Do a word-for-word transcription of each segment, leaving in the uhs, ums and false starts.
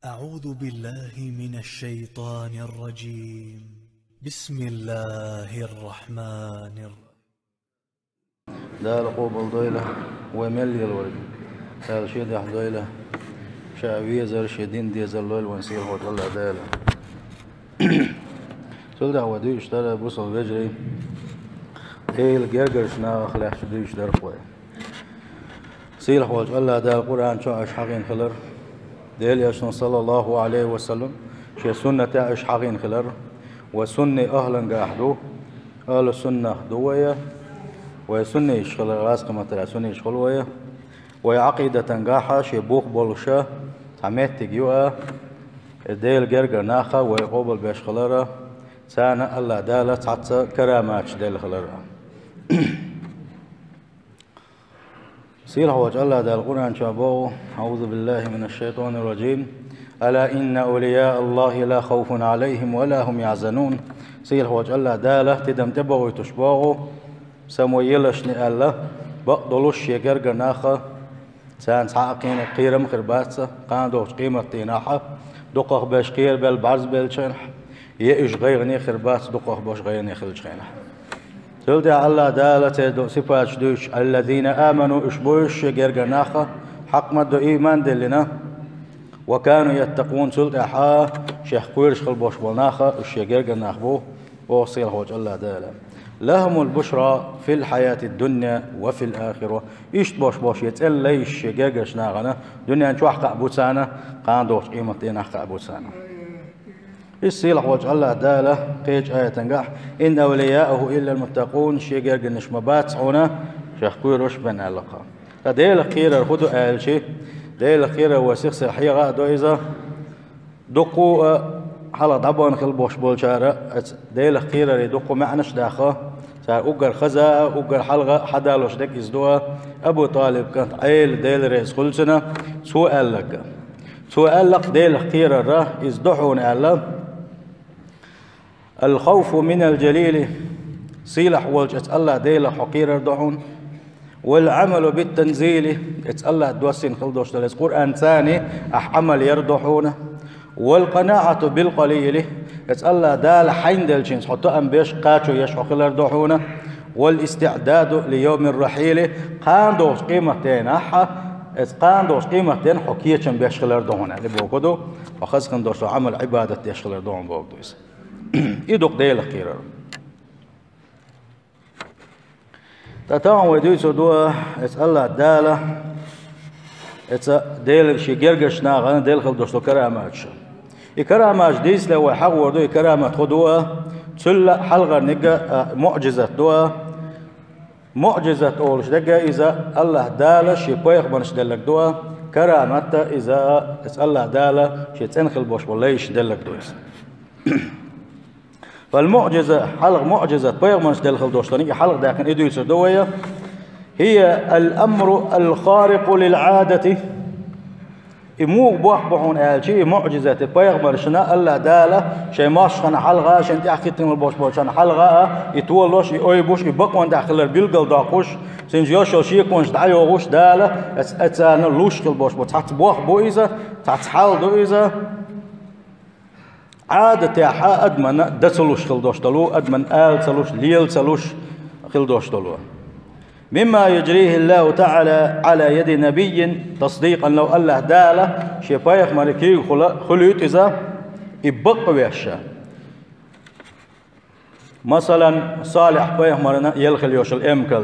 أعوذ بالله من الشيطان الرجيم. بسم الله الرحمن الرحيم. Дала къобал дойла вай мел лелориг. Дала шен дехьа дойла, ша везар, шен дин дезар лойла вайн сийлахьочу АллахӀ Дала. Цул тӀаьхьа вай дуьйцуш дара, бусалба вежарий, Делан гергарчу нахах лаьтташ дуьйцуш дара вай. Сийлахьволчу АллахӀ Дала Къуръан чохь аша хьахийна хилар, Делан Элчано, саллаллаху Ӏалайхи ва саллам, шен суннатехь аша хьахийна хилар, вай сунний ахӀлангахь ду, ахӀлу суннах ду вай, вай суннийш хилар, гӀазкхийн маттахь суннийш хуьлу вай, вай Ӏакъидатангахь шен бух болуша цхьа меттиг ю а, Делан гергара нахах вай къобалбеш хилара, царна АллахӀ Дала цхьацца караматаш делла хилара. Сийлахьволчу АллахӀ Дала Къуръан чохь боху: أعوذ بالله من الشيطان الرجيم. ألا إن أولياء الله لا خوف عليهم ولا هم يحزنون. Сийлахьволчу АллахӀ Дала тидам тӀебохуьйтуш боху, Самуэлашна аьлла, бакъдолуш шен гергара нахах царна цхьа а кхин кхерам а хир бац, кхана догӀучу къематдийнахь, дукхахберш кхерабелла бӀаьрзабеллачу хенахь, я уьш гӀайгӀане хир бац, дукхахберш гӀайгӀане хиллачу хенахь. Цул тӀаьхьа АллахӀ Дала церан ду сипаташ дуьйцуш: الذين آمنوا, уьш бу уьш шен гергара нахах, хьакъ ма ду ийман диллина, وكانوا يتقون, цул тӀаьхьа шех кхоьруш хила болуш болу нахах уьш шен гергара нах бу, боху сийлахьволчу АллахӀ Дала. لهم البشرى في الحياة الدنيا وفي الآخرة. Иштта болуш болу шен цӀе лайш шен гергарчу нахана дуьнен чохь кхаъ бу царна, кхана догӀучу къематдийнахь кхаъ бу царна. Иза сийлахьволчу АллахӀ Дала кхечу аятангахь: إن أولياءه إلا المتقون, шен гергарнаш ма бац хьуна, шех кхоьруш бен аьлла кху. Ткъа Делах кхерар хӀун ду аьлча, Делах кхерар вай сих-сиха хьехам а до иза. Дуккха а хьалха дӀабахана хила болуш болчара оцу Делах кхераран дуккха маьӀнаш а даьхна, цара уггар хаза а, уггар хьалха а хьадалош дерг иза ду а, Абу ТӀалиб кӀант Ӏела, Дела реза хуьлда цунна, цо аьлларг. Цо аьлларг Делах кхерар иза ду хьуна аьлла. الخوف من الجليل, сийлахь волчу оцу АллахӀ Делах хьо кхерар ду хьуна. والعمل بالتنزيل, оцу АллахӀа доссийна хила долуш долу оцу Къуръанца ахь Ӏамал яр ду хьуна. والقناعة بالقليل, оцу АллахӀ Дала хьайна деллачуьнца хьо тоам беш, кхачо еш хьо хилар ду хьуна. والاستعداد ليوم الرحيل, кхана догӀучу къематдийнахь, оцу кхана догӀучу къематдийнахь хьо кечам беш хилар ду хьуна. И бохург ду, хьо хаза хин долуш долу Ӏамал-Ӏибадат деш хилар ду хьуна бохург ду иза. И ду-кх Делах кхерар. Ткъа тахана вай дуьйцур ду оцу АллахӀ Дала, оцу Делан шен гергарчу нахана делла хила долуш долу караматаш. И караматаш дийцале вай хьахор ду, и карамат хӀун ду а, цул а хьалхарниг а муӀжизат ду а. МуӀжизат олуш дерг а иза АллахӀ Дала шен пайхамаршна делларг ду а, карамат а иза оцу АллахӀ Дала шен цӀена хила болуш болу лайшна делларг ду иза. فالمعجزة, хьалха муӀжизат, пайхамаршна делла хила долуш долу, и хьалха даьккхина и дуьйцур ду вай. هي الأمر الخارق للعادة. И муха бохку бу хьуна аьлча, и муӀжизат, и пайхамаршна АллахӀ Дала шайн мостагӀашна хьалха а, шайна тӀаьхьа хӀиттина болуш болчарна хьалха а, и толуш, и ойбуш, и бакъонна тӀехь хилар билгалдоккхуш, цуьнца йо шо шеконаш дӀайохуш Дала, оцу, оцарна луш хила болуш бу. Цхьацца бохку бу иза, цхьацца хьал ду иза. Ӏадатехь а адамна дан ца луш хила долуш долу, адамна ала ца луш, лела ца луш хила долуш долу. مما يجريه الله تعالى على يد نبي تصديقا له, АллахӀ Дала шен пайхамаран куьйгахула хуьлуьйту иза, и бакъвеш. Масалан, Салихь-пайхамарна елла хила йолуш йолу эмкал.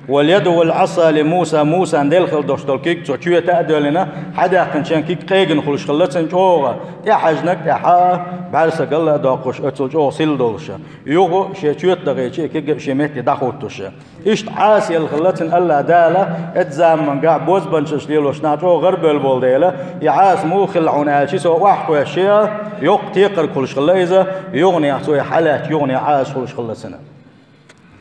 واليد والعصا لموسى, Мусана делла хила долуш долу куьг цо чоьта а доьллина, хьадаьккхинчу шен куьг къегина хуьлуш хилла цуьнан чӀогӀа, тӀехьаьжнарг тӀехьа, бӀаьрсаг а доккхуш, оццул чӀогӀа сила долуш. Юха шен чоьта дахийча, и куьг а шен метте дӀахӀуттуш. Иштта Ӏаса елла хилла цуьнан АллахӀ Дала, оцу заманчохь бозбуанчаллаш лелош нах чӀогӀа гӀарабевлла болу дела, и Ӏаса муха хилла хьуна аьлча, цо охьакхоьссича, йоккха текхарг хуьлуш хилла иза, юханехь цо и хьалаьцча, юханехь Ӏаса хуьлуш хилла цуьнан.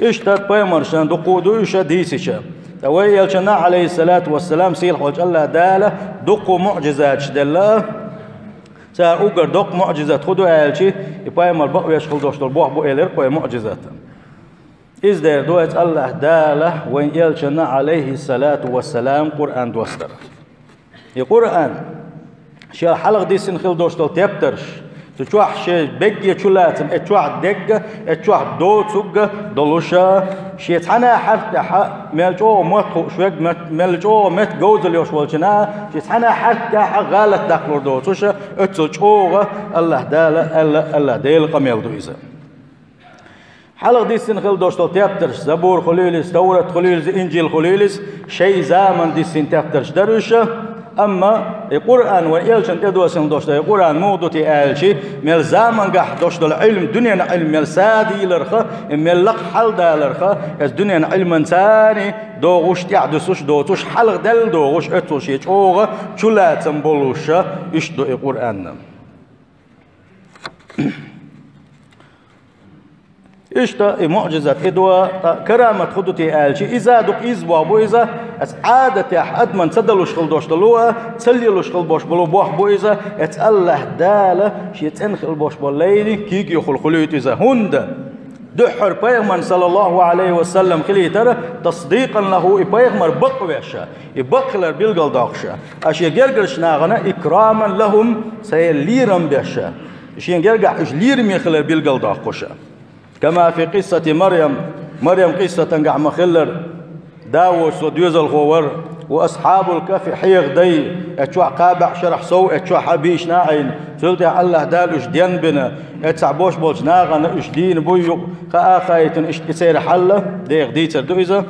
Иштта пайхамаршна дуккха а ду уьш дийцича. Ткъа вайн элчанна, Ӏалайхиссалату вассалам, сийлахьволчу АллахӀ Дала дуккха а муӀжизаташ делла. Цара уггар доккха муӀжизат хӀун ду аьлча, и пайхамар бакъвеш хила долуш долу бохку бу элира-кх вай муӀжизат. Иза дера ду оцу АллахӀ Дала вайн элчанна, Ӏалайхиссалату вассалам, Къуръан доссар. И Къуръан, шел хьалха диссина хила долуш долу тептарш, цу чохь шен бегге чулацам, эцу чохь дегга, эцу чохь доцург долуша, шен цхьана хьарф тӀехь мел чӀогӀа мотт хууш верг, мет-, мел чӀогӀа меттан говзалла йолуш волчу наха, шен цхьана хьарф тӀехь гӀалат даккхалур доцуша, оццул чӀогӀа АллахӀ Дала аьлла, АллахӀ Делан къамел ду иза. Хьалха диссина хила долуш долу тептарш, Забур хуьлийла иза, Таврат хуьлийла иза, Инжил хуьлийла иза, шайн заманна диссина тептарш дара уьш, амма и Къуръан, вайн элчанна тӀедоссина долуш долу и Къуръан муха ду те аьлча, мел заманахь долуш долу Ӏилма, дуьненан Ӏилма мел садийларх, и мел лакха хьалдаларх, иза дуьненан Ӏилманца догӀуш, тӀаьхьадуссуш доцуш, хьалха делла догӀуш, оццул шен чӀогӀа чулацам болуша, уьш ду и Къуръан. Иштта и муъжизат, и ду, ткъа карамат хӀун ду те аьлча, иза дукха иза боху бу иза, аса Ӏадатехь адамна ца далуш хила долуш долу, ца лелош хила болуш болу боху бу иза, эца АллахӀ Дала шен цӀена хила болуш болу лайни куьйга юхула хуьлуьйту иза. ХӀунда? Дуьххьара пайхамарна, саллаллаху Ӏалайхи ва саллам, хилийтара, тасдикъан лаху, и пайхамар бакъвеш, и бакъ хилар билгалдоккхуша, а шен гергарчу нахана икраман лахум, церан лерам беша, шен гергахь уьш лераме хилар билгалдоккхуша. Кама фи къиссати Марьям, Марьям къиссатангахь ма-хиллара, да воцу со доьзалхо вара, ва асхьабул кахфи хьеха дай, эцу чохь кхаа бӀе шарахь сов, эцу чохь а бийшина а Ӏийна, цул тӀаьхьа АллахӀ Дала уьш денбина, эццахь бош болчу нахана уьш дийна буй юкъа, кхаа а хаийтина, иштта и церан хьал, деха дийцар ду иза.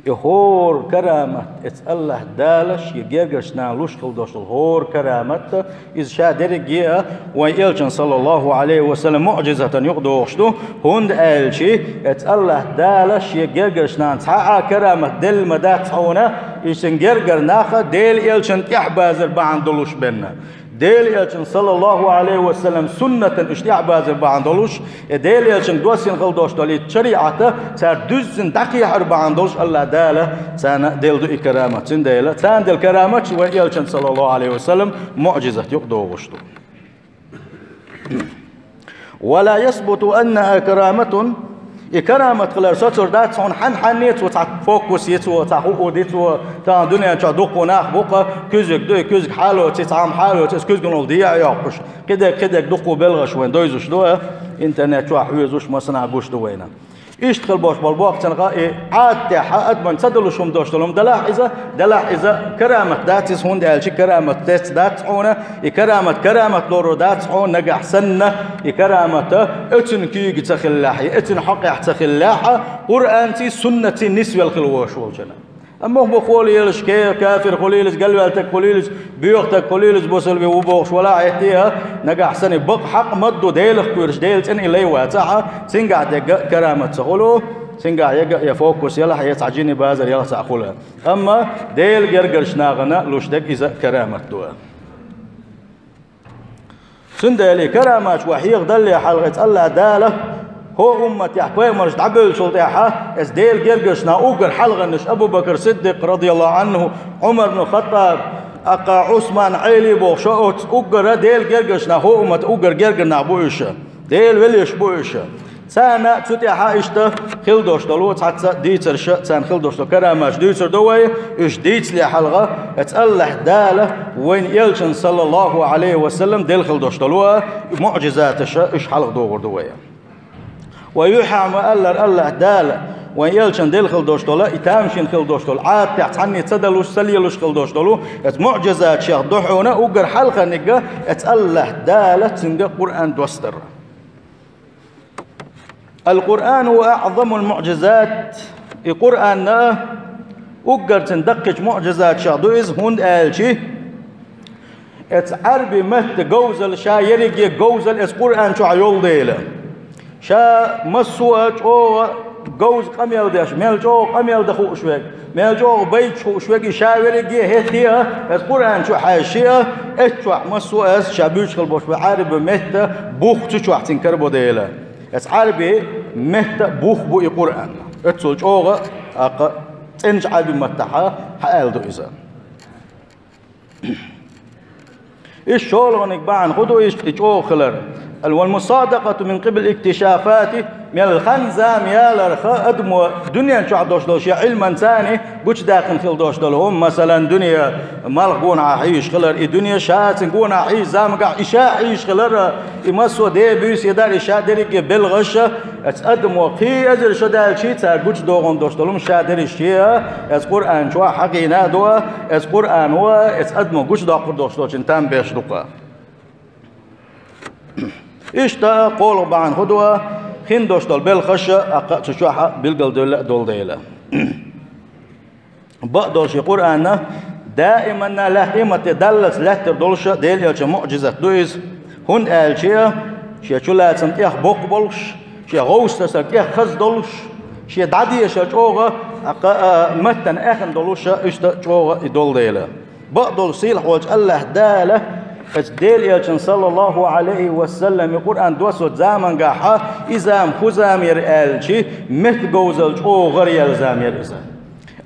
И хӀора карамат, эца АллахӀ Дала шен гергарчу нахана луш хила долуш долу хӀора карамат, иза ша дерриге а вайн элчанна, саллаллаху Ӏалайхи ва саллам, муъжизатан юкъадогӀуш ду, хӀунда аьлча эца АллахӀ Дала шен гергарчу нахана цхьа а карамат делла ма дац хьуна, и шен гергара нах Делан элчанна тӀаьхьабазар бахьана долуш бен. Делан элчанна, саллаллаху Ӏалайхи ва саллам, суннатан уьш тӀаьхьабазар бахьана долуш, и Делан элчанна доссина хила долуш долу и шариӀат цара дуьззина дӀакхехьар бахьана долуш АллахӀ Дала царна делла ду и карамат. Цундела царна делла караматаш вайн элчанна, саллаллаху Ӏалайхи ва саллам, муъжизат юкъадогӀуш ду. Ва ла ясбуту аннаха караматун, и карамат хилар соцур дац хьуна, хьан-хьанне а цо цхьа фокус йи цо, цхьа хӀуъу ди цо, тахана дуьнен чохь дуккха нах бу-кха, куьзиг ду, и куьзиг хьалоций, цхьа хӀума хьалоций, иза куьзганал дехьа йоккхуш, кхидерг, кхидерг дуккха белхаш вайн дойзуш ду, интернет чохь хьоьзуш, массанхьа гуш ду вайна. Иштта хила болуш болу бохканга, и Ӏадатехь адамна ца далуш хӀума долуш долу хӀума далахь иза, далахь иза карамат дац иза, хӀунда аьлча карамат тесна дац хьуна, и карамат карамат лорур дац хьуна, нагахь санна и карамат оьцун куьйга ца хиллехь, я оьцун хьокъехь ца хиллехь, Къуръанций, суннатций нисвелла хила вош волчунна. Амма муха-муха лелаш, ке-, кафир хуьлийла иза, галваьлла стаг хуьлийла иза, боьха стаг хуьлийла иза, бусалба ву бохуш валахь а, хӀетте а, нагахь санна и бакъ хьакъ ма-дду, Делах кхоьруш, Делан цӀена и лай вацахь а, цуьнгахь дерг а карамат ца хуьлу, цуьнгахь яга а я фокус ялахь, я цхьа жинийн базар ялахь цхьаъ хуьлу. Амма Делан гергарчу нахана луш дерг иза карамат ду. Цундела и караматаш вай хьеха далале хьалха, эца АллахӀ Дала хӀокху умматехь пайхамарш дӀабевллачул тӀаьхьа, эца Делан гергарчу наха уггар хьалханаш Абу Бакр Сиддикъ, радияллаху Ӏанху, Ӏумар бну Хаттаб, аккха Ӏусман, Ӏели бохуш, оцу уггара Делан гергарчу наха хӀокху умматан уггар гергара нах бу уьш. Делан велеш бу уьш. Царна цу тӀехьа иштта хила долуш долу цхьацца дийцарш, царна хила долуш долу караматаш дуьйцур ду вай, уьш дийцале хьалха, эца АллахӀ Дала вайн элчанна, саллаллаху Ӏалайхи ва саллам, делла хила долуш долу муъжизаташ, уьш хьалха дохур ду вай. Вай юьхьа ма-аллара, АллахӀ Дала вайн элчанна делла хила долуш долу, и тамашийна хила долуш долу, Ӏадатехь цхьанне ца далуш, ца лелуш хила долуш долу, эца муъжизаташех ду хьуна уггар хьалханиг, эца АллахӀ Дала цуьнга Къуръан доссадар. Ал-Къуръан хӀува аӀзамул муъжизат. И Къуръан а уггар цуьнан даккхийчу муъжизаташех ду иза, хӀунда аьлча эца Ӏаьрби меттан говзалла, ша ерриге говзалла эца Къуръан чохь йолу дела. Ша массо а чӀогӀа говза къамел деш, мел чӀогӀа къамел дан хууш верг, мел чӀогӀа байташ хууш верг, и ша верриге а хӀетте а, эца Къуръан чу хьаьжча а, эца чохь массо а эца ша буьйцуш хила болуш бу Ӏаьрби меттан бух цу чохь цуьнан карабо дела. Эца Ӏаьрби меттан бух бу и Къуръан. Оццул чӀогӀа, тӀаккха цӀеначу Ӏаьрби маттахь хьааьлла ду иза. Иштта шолгӀаниг бахьана хӀун ду иштта и чӀогӀа хилар? والمصادقة من قبل الاكتشافات, мел хан-зама яларх адамо дуьнен чохь долуш долу шен Ӏилманца гучудаьккхина хила долуш долу хӀума, масалан, дуьне малх гонахьа хьийзаш хилар, и дуьне ша цуьнан гонахьа хьийза заманахь и ша хьийзаш хилар, и массо а ден буьйса дар, и ша дерриге белхаш, эцу адамо кхин эзар шо даьлчий цара гучудохуш долуш долу хӀума ша дерриш а, эцу Къуръан чохь хьахийна а ду, эцу Къуръано эцу адамо гучудоккхур долуш долчун там беш ду-кх. Иштта кхоалгӀа бахьана хӀун ду, хин долуш долу белхаш а, аккха а цу чохь а билгалдевлла а долу дела. Бакъдолуш и Къуръан даиманна лаьтта къематде даллалц лаьттар долуш а Делан элчан муӀжизат ду иза, хӀунда аьлча шен чулацам тӀех боккха болуш, шен гӀовс тасар тӀех хаза долуш, шен дӀадешар чӀогӀа, аккха а, маттана аьхна долуш а, иштта чӀогӀа и долу дела. Бакъдолу сийлахьволчу АллахӀ Дала эцу Делан элчан, саллаллаху Ӏалайхи ва саллам, и Къуръан доссочу замангахь, и зама хӀун зама яра аьлча, меттан говзалла чӀогӀа гӀара яьлла зама яра иза.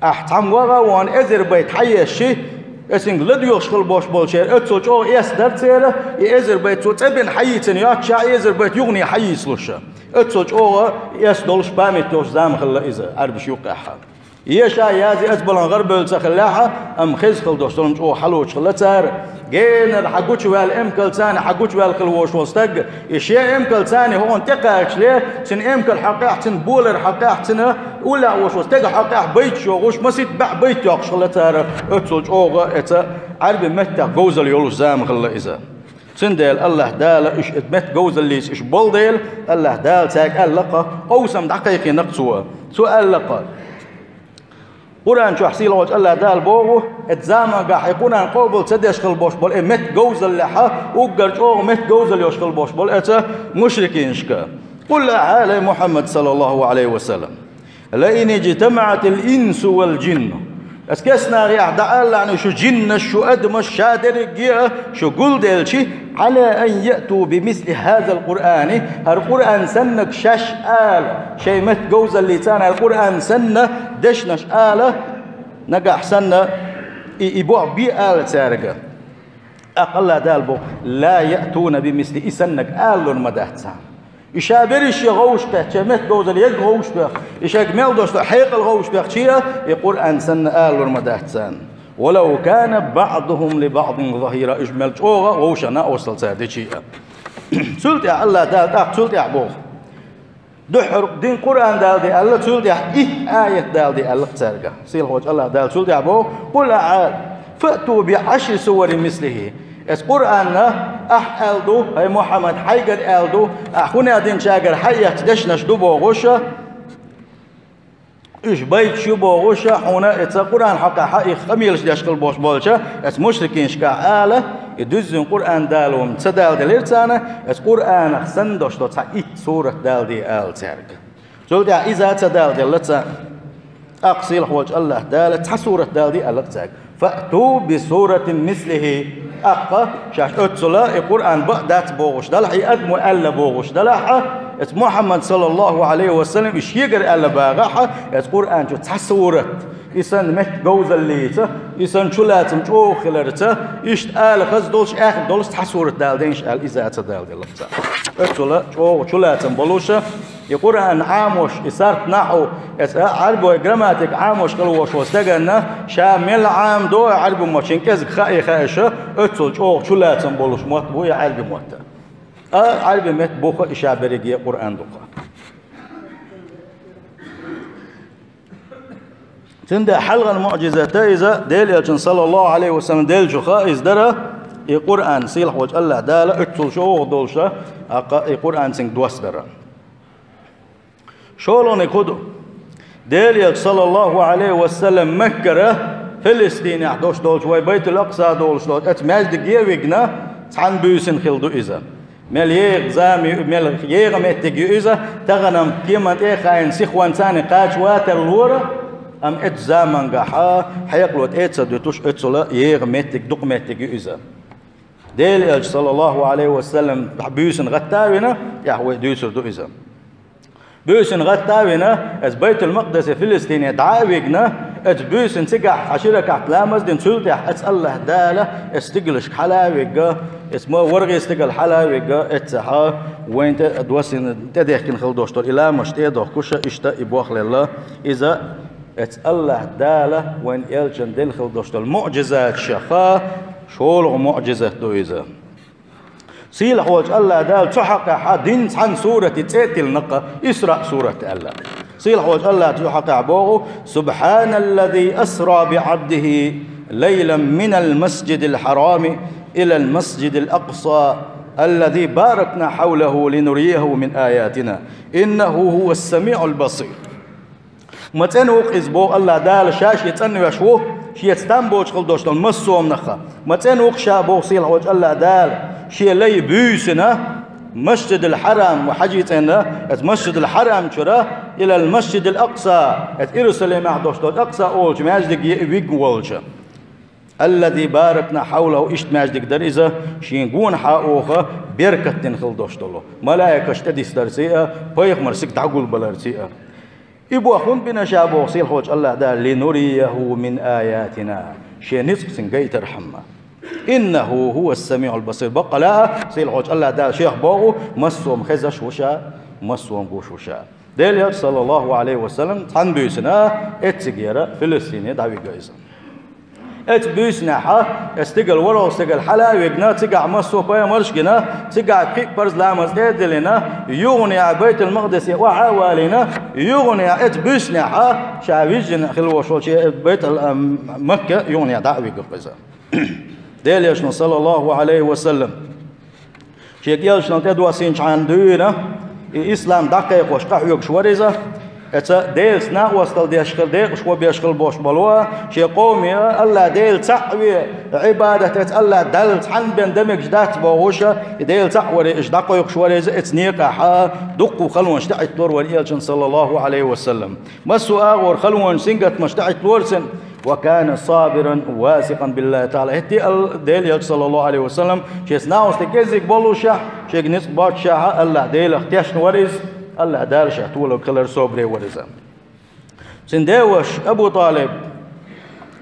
Ахь цхьамма вагӀа а вахана эзар байт хьаессачи, эцинга ладоьгӀуш хила бош болчеран оццул чӀогӀа эс дара церан, и эзар байт цо цӀа бина хьайийцина йоццушехь, и эзар байт юхане хьайийцалуш. Оццул чӀогӀа эс долуш, память йолуш зама хилла иза, Ӏарбаш юккъехь. Еша язъе аса балан гӀарабевлла ца хиллехь а, амма хеза хила долуш долу хӀума чӀогӀа хьалоцуш хилла цара. Генара хьан гучуваьлла эмкалца, хьан гучуваьлла хила волуш волу стаг, и шен эмкалца хӀокхунна тӀекхачале, цуьнан эмкал хьокъехь, цуьнан болар хьокъехь, цуьнан уллехь волуш волу стеган хьокъехь байташ йохуш, масийтта баьӀ байт йоккхуш хилла цара, оццул чӀогӀа эца Ӏарби меттех говзалла йолуш зама хилла иза. Цундела АллахӀ Дала уьш и меттан говзаллица уьш болу дела, АллахӀ Дала цаьрга аьлла-кх, къовсам дӀакхайкхина-кх Цо. Цо аьлла-кх, Къуръан чохь сийлахьволчу АллахӀ Дала боху, эцу замангахь и Къуръан къобал ца деш хила бош болу, и меттан говзаллехь, уггар чӀогӀа меттан говзалла йолуш хила бош болу эца мушрикинашка. قل, ахьа ала, Мухьаммад, саллаллаху Ӏалайхи ва саллам. لئن اجتمعت الإنس والجن. Ас кеснагӀехь дӀааллахьана шу жиннаш, шу адамаш, ша дерриге а шу гулделчи, على أن يأتوا بمثل هذا القرآن, хӀара Къуръан саннаг шаьш ала, шайн меттан говзаллица хӀара Къуръан санна дешнаш ала, нагахь санна и, и бохь бе ала цаьрга. ТӀаккха АллахӀ Дала боху, لا يأتون بمثله, и саннаг алалур ма дац царна. И ша берриш шен гӀовшах кхетча, меттан говзалла ерг гӀовшах бехча, и шайга мел дош ду хьекъал гӀовшах бехча, и Къуръан санна алалур ма дац царна. ولو كان بعضهم لبعض ظهيرا, уьш мел чӀогӀа вовшахна а, вовшахна а цара дича а. Цул тӀаьхьа АллахӀ Дала тӀаккха цул тӀаьхьа боху. Дуьххьара дин Къуръан Дала де аьлла, цул тӀаьхьа итт аят Дала де аьлла цаьрга. Сийлахьволчу АллахӀ Дала цул тӀаьхьа боху, قل, ахьа ала, فأتوا بعشر سور مثله. Эс Къуръанна ахьа аьлла ду, хӀай Мухьаммад, хьайгара аьлла ду, ахьа хӀунда динчагара хьаэцна дешнаш ду бохуш, уьш байташ ю бохуш, хьуна эца Къуръан хьокъехь их къамелаш деш хила бош болча, эца мушрикинашка ала, и дуьззина Къуръан Дала ву ца Дала делира царна, эца Къуръанах санна дош долу цхьа итт сурат Дала де ала цаьрга. Цул тӀаьхьа иза ца Дала делла царна. ТӀаккха сийлахьволчу АллахӀ Дала цхьа сурат Дала де аьлла цаьрга. فأتوا بسورة مثله. ТӀаккха шаьш оццула и Къуръан бакъ дац бохуш далахь, и адамо аьлла бохуш далахь, эца Мухьаммад, саллаллаху Ӏалайхи ва саллам, и шегара аьлла багӀахь, эца Къуръан чу цхьа сурат, и санна меттан говзаллица, и санна чулацам чӀогӀа хиларца, иштта ала хаза долуш, аьхна долуш цхьа сурат Дала дайша аьлла, иза ца Дала делла царна. Оццула чӀогӀа чулацам болуша, и Къуръан Ӏамош, и сарт нахьу, эца Ӏарбой грамматика Ӏамош хила вош волу стаганна, ша мел Ӏамадо Ӏарби мотт, шен кӀезиг хаий хаьаша, оццул чӀогӀа чулацам болуш мотт бу и Ӏарби мотт. Ткъа Ӏарби меттан бу-кх и ша берриге а Къуръан ду-кх. Цундела хьалхара муӀжизат иза, Делан элчан, саллаллаху Ӏалайхи ва саллам, деллачух иза дара, и Къуръан сийлахьволчу АллахӀ Дала оццул чӀогӀа долуша, тӀаккха и Къуръан цуьнга доссадара. ШолгӀаниг хӀун ду? Делан элча, саллаллаху Ӏалайхи ва саллам, Маккара Филистинехь долуш долчу вай Байтул-Акъса долуш долчу оцу маьждиге а вигна, цхьана буьйсина хилла ду иза. Мел еха зама ю, мел еха меттиг ю иза, тахана-м кеман тӀе а хаийна, сихонца а кхача ватар лора, амма оцу замангахь хьекъало тӀе а ца дуьтуш, оццула еха меттиг, дукха меттиг ю иза. Делан элча, саллаллаху Ӏалайхи ва саллам, буьйсина гӀатта а вина, тӀаьхьа вай дуьйцур ду иза. Буьйсина гӀатта а вина, эца Байтул-Макъдисе, Филистине дӀа а вигна, Эцу буьйсанна цигахь цхьа ши ракаӀат ламаз дина, цул тӀаьхьа эцу АллахӀ Дала эцу стигалшка хьала а вигна, эцу ма варгӀе стигала хьала а вигна, эццахьа вайна тӀе а доссийна тӀедехкина хила долуш долу и ламазаш тӀе а дохкуш, иштта и бохлелла. Иза эцу АллахӀ Дала вайн элчанна делла хила долуш долу муӀжизаташха шолгӀа муӀжизат ду иза. Сийлахьволчу АллахӀ Дала цу хьокъехь дина цхьана сурате цӀе а тиллина-кх, Исраъ сурат аьлла. Сийлахьволчу АллахӀ цу хьокъехь боху: «سبحان الذي أسرى بعبده ليلا من المسجد الحرام إلى المسجد الأقصى الذي باركنا حوله لنريه من آياتنا إنه هو السميع البصير». Ма цӀена ву-кх иза, боху АллахӀ Дала, ша шен цӀанвеш ву, шеца там боцуш хила долуш долу массо а хӀуманах. Ма цӀена ву-кх ша, боху сийлахьволчу АллахӀ Дала, шен лай буьйсина, Масжидул Хьарам, ма хьажий цӀена, эцу Масжидул Хьарам чуьра, илал Масжидул Акъса, эцу Иерусалимехь долуш долчу Акъса олучу маьждиге а вигна волчу. «الذي باركنا حوله», иштта маьждиг дара иза, шен гонахьа оха беркат дина хила долуш долу. Малаикаш тӀедистарций а, пайхамарш цига дӀагулбаларций а. И боху хӀунда бина ша, боху сийлахьволчу АллахӀ Дала, «لنريه من آياتنا», шен ницкъ цуьнга гайтархьама. «إنه هو السميع البصير». Баккъала а, сийлахьволчу АллахӀ Дала шех боху, массо а хезаш ву ша, массо а гуш ву ша. Делан Элча, саллаллаху Ӏалайхи ва саллам, цхьана буьйсина эццигера Филистине дӀавигна иза. Эцу буьйсанехьа, эцу стигала, ворхӀалгӀа стигала хьала а вигна, цигахь массо а пайхамарш а гина, цигахь кхин а парз ламаз тӀе а диллина, юханехьа Байтул-Макъдисе охьа а валийна, юханехьа эцу буьйсанехьа ша вижина хила волуш волчу Байтул, ам, Макка юханехьа дӀа а вигна иза. Делан Элчано, саллаллаху Ӏалайхи ва саллам, шега элчанал тӀедоссийначхьана дуьйна, и ислам дӀакхайкхош къахьоьгуш вара иза. Эца Делаца накъосталла деш хила, декъашхо беш хила болуш болу а, шен къоме а, АллахӀ Дела цхьаъ ве, Ӏибадат эца АллахӀ Далла цхьанна бен дан мегаш дац бохуш а, и Дела цхьаъ варе, иша дӀакхойкхуш вара иза, эца некъахьа дуккха халонаш тӀеӀитталора вайн элчанна, саллаллаху Ӏалайхи ва саллам. Массо а агӀор халонаш, сингаттамаш тӀеӀитталора цуьнан. «وكان صابرا واثقا بالله تعالى». ХӀетте а Делан Элча, саллаллаху Ӏалайхи ва саллам, шеца накъостий кӀеззиг боллушехь, шега ницкъ боццушехь а АллахӀ Делах тешна вара иза, АллахӀ Дала ша толуш хилар собаре вара иза. Цуьнан деваша Абу ТӀалиб,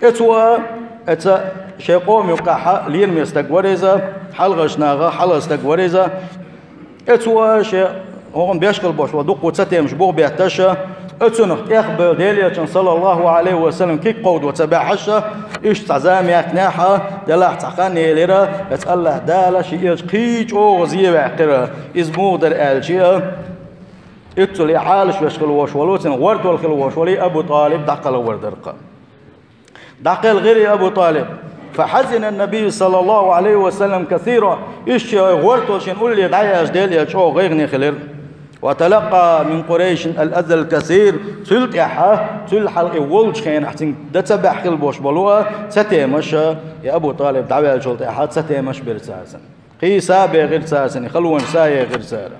эцо а, эца шен къома юккъехьа лераме стаг вара иза, хьалхарчу наха хьалха стаг вара иза. Эцо а шен хӀокхунна беш хила болуш болу дуккха цатемаш буха бетташ а, оцунах тӀехбевлла Делан Элчанна, саллаллаху Ӏалайхи ва саллам, куьг кховдо ца баьхьаш а, иштта цхьа зама яьккхинехь а, делахь цхьа хан елира, эца АллахӀ Дала шен элча кхин чӀогӀа зен ваьккхира, иза муха дара аьлча а, иццул и Ӏалашвеш хила волуш волу, цуьнан гӀортол хила волуш волу и Абу ТӀалиб дӀакхалхавар дара-кх. ДӀакхелхира и Абу ТӀалиб. «فحزن النبي صلى الله عليه وسلم كثيرا». Иштта шен гӀортол шена улле дӀаяьлча Делан Элча чӀогӀа гӀайгӀане хилира. «وتلقى من قريش الأذى الكثير». Цул тӀаьхьа, цул хьалха и волчу хенахь цуьнга дан ца баьхьа хила болуш болу а цатемаш, и Абу ТӀалиб дӀаваьллачул тӀаьхьа цатемаш бира цара цуьнан. Кхин са а бехира цара цуьнан, халонаш са а ехира цара.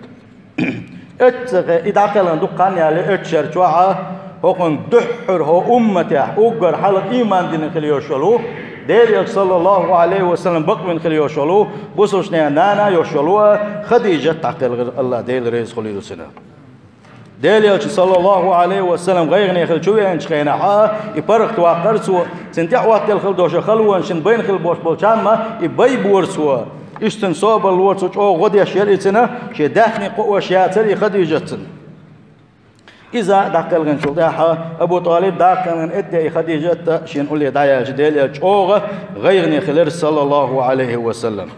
Эццахь и дӀакхелхина дукха хан яьлла, эццу шарчохь а, хӀокхуьнга дуьххьара хӀокху умматехь уггар хьалха ийман дина хила йолуш йолу, Делан Элча, саллаллаху Ӏалайхи ва саллам, бакъвина хила йолуш йолу, бусалбачу ненан нана а йолуш йолу а, Хадижат дӀакхелхира, АллахӀ Дела реза хуьлийла цунна. Делан Элча, саллаллаху Ӏалайхи ва саллам, гӀайгӀане хилла чу веанчу хенахь а, и паргӀат ваккхара цо, цуьнан тӀехӀоттаелла хила долуш халонаш шена байна хила болуш болчу хенахь а, и байбора цо. Иштта цуьнан собар лора цо, чӀогӀа гӀо деш яра и цуьнан, шен даьхни кхоош яцара и Хадижат цуьнан. Иза дӀакхелхинчул тӀаьхьа Абу ТӀалиб дӀакхелхина эттехь и Хадижат а шена улле дӀаяьлча Делан Элча чӀогӀа гӀайгӀане хилира, саллаллаху Ӏалайхи ва саллам.